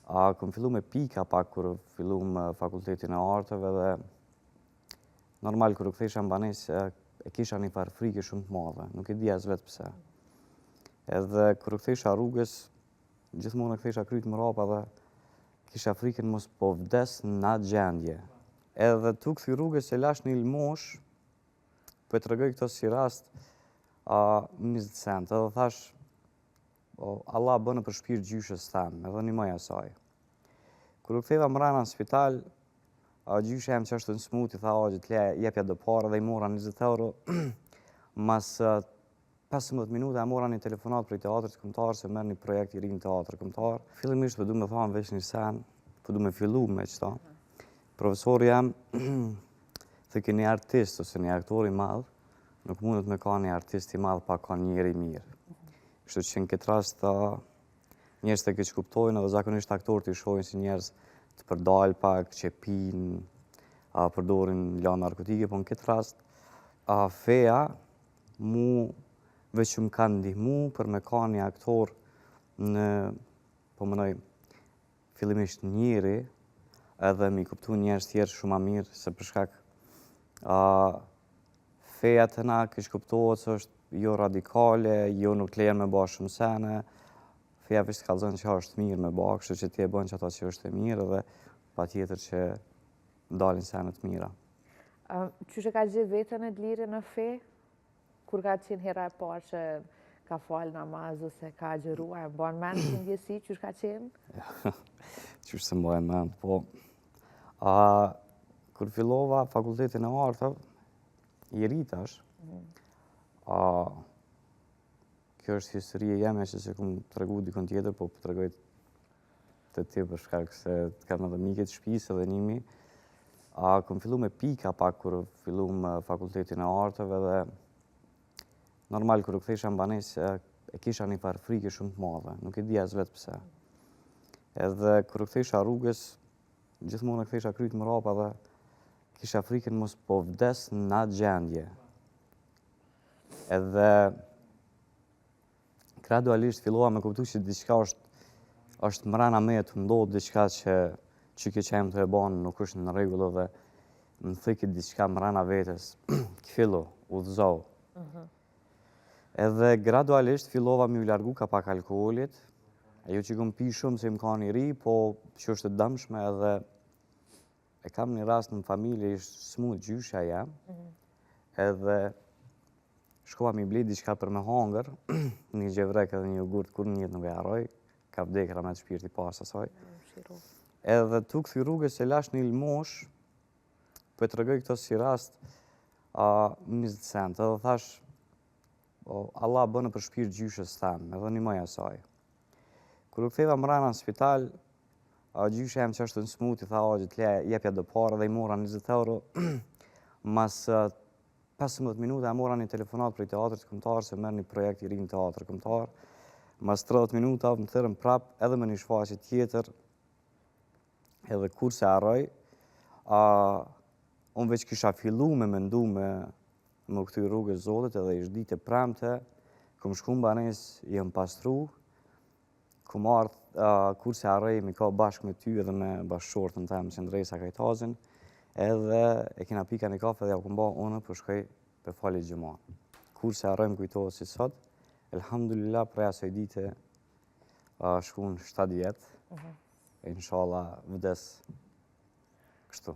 A, kom fillu me pika pak kur fillum fakultetin e arteve dhe normal kur u kthesha në banesë e kisha një farë frike shumë të madhe, nuk e di as vetë pse. Edhe kur u kthesha rrugës, gjithmonë e kthesha kryt mrapa dhe kisha frikën mos po vdes në atë gjendje. Edhe tu kthy rrugës e lash një lmosh, po e tregoj këto si rast, a, 20 cent, edhe thash, o, Allah bënë për shpirt gjyshës tem, edhe nimoj asaj. Kur u ktheva mrena në spital, a, gjysha jem që është në smut, i tha, o, gjithë le, jepja do pare, dhe i mora 20 euro, mas 15 minuta e mora një telefonat prej teatrit kombëtar se merr një projekt i ri në teatr kombëtar. Fillimisht po du me thanë veç një sen, po du me fillu me qëta. Profesori jem, thojke një artist ose një aktor i madh, nuk mundet me kanë një artist i madh pa kanë njeri i mirë. Kështu që në këtë rast njerëz të keqkuptojnë edhe zakonisht aktorët i shohin si njerëz të përdal pak, që pinë, a, përdorin lëndë narkotike, po në këtë rast a, feja mu veç që më ka ndihmu për me kanë një aktor në, po menoj, fillimisht njeri, edhe mi kuptu njerëz tjerë shumë ma mirë, se për shkak a, feja të na keqkuptohet se është jo radikale, jo nuk lejon me ba shumë sene, feja veç të kallzon që është mirë me ba, kështu që ti e bën që ato që është e mirë dhe patjetër që dalin sene të mira. Qysh e ka gjetë veten Edliri në fe? Kur ka qenë hera e parë që ka falë namaz ose ka agjëru, a e mban mend si ndjesi, qysh ka qenë? Qysh s'e mbaj mend, po. A, kur fillova fakultetin e arteve, i ri tash, mhm. a, kjo është histori e jeme që s'e kom tregu dikun tjetër, po po tregoj te ti për shkak se të kam edhe mike të shtëpisë edhe nimi. A kom fillu me pika pak kur fillum fakultetin e arteve dhe normal kur u kthesha në banesë e kisha një farë frike shumë të madhe, nuk e di as vetë pse. Edhe kur u kthesha rrugës, gjithmonë e kthesha kryt mrapa dhe kisha frikën mos po vdes në atë gjendje. Edhe gradualisht fillova me kuptu që diçka është është mrena meje tu ndodhë diçka që që kjo që jam tu e ba nuk është në rregull dhe më thojke diçka mrena vetes, kthillu, udhëzohu. Mhm. Edhe gradualisht fillova me ju largu ka pak alkoholit, ajo që kom pi shumë se jom kanë i ri, po që është e dëmshme edhe e kam një rast në familje, ishte smut gjyshja jem, mhm. edhe Shkova me i ble diçka për me hangër, një gjevrek edhe një jogurt, kurrë n'jetë nuk e harroj, ka vdekë rahmet shpirti pastë asaj. Edhe tu kthy rrugës e lash një lmosh, po e tregoj këto si rast, a, 20 cent, edhe thash, o, Allah bënë për shpirt gjyshës tem, edhe nimoj asaj. Kur u ktheva mrena në spital, a, gjysha jem që është në smut, i tha, o, gjithë le, jepja do pare, dhe i mora 20 euro, mas 15 minuta e mora një telefonat prej teatrit kombëtar se merr një projekt i ri në teatr kombëtar. Mas 30 minuta më thirrën prap edhe me një shfaqje tjetër. Edhe kurrë s'e harroj, a unë veç kisha fillu me mendu me m'u kthy rrugës Zotit edhe ish ditë e premte, kom shku në banesë, jam pastru, Kom ardhë, uh, kurrë s'e harroj, jemi ka bashkë me ty edhe me bashkëshortën tem, Qëndresa Kajtazin, edhe e kena pi ka një kafe dhe ja kom ba unë po shkoj pe fali xhuman. Kurrë s'e harroj më kujtohet si sot, elhamdulillah prej asaj dite uh, shkun 7 vjet, uh mhm. -huh. inshallah vdes kështu.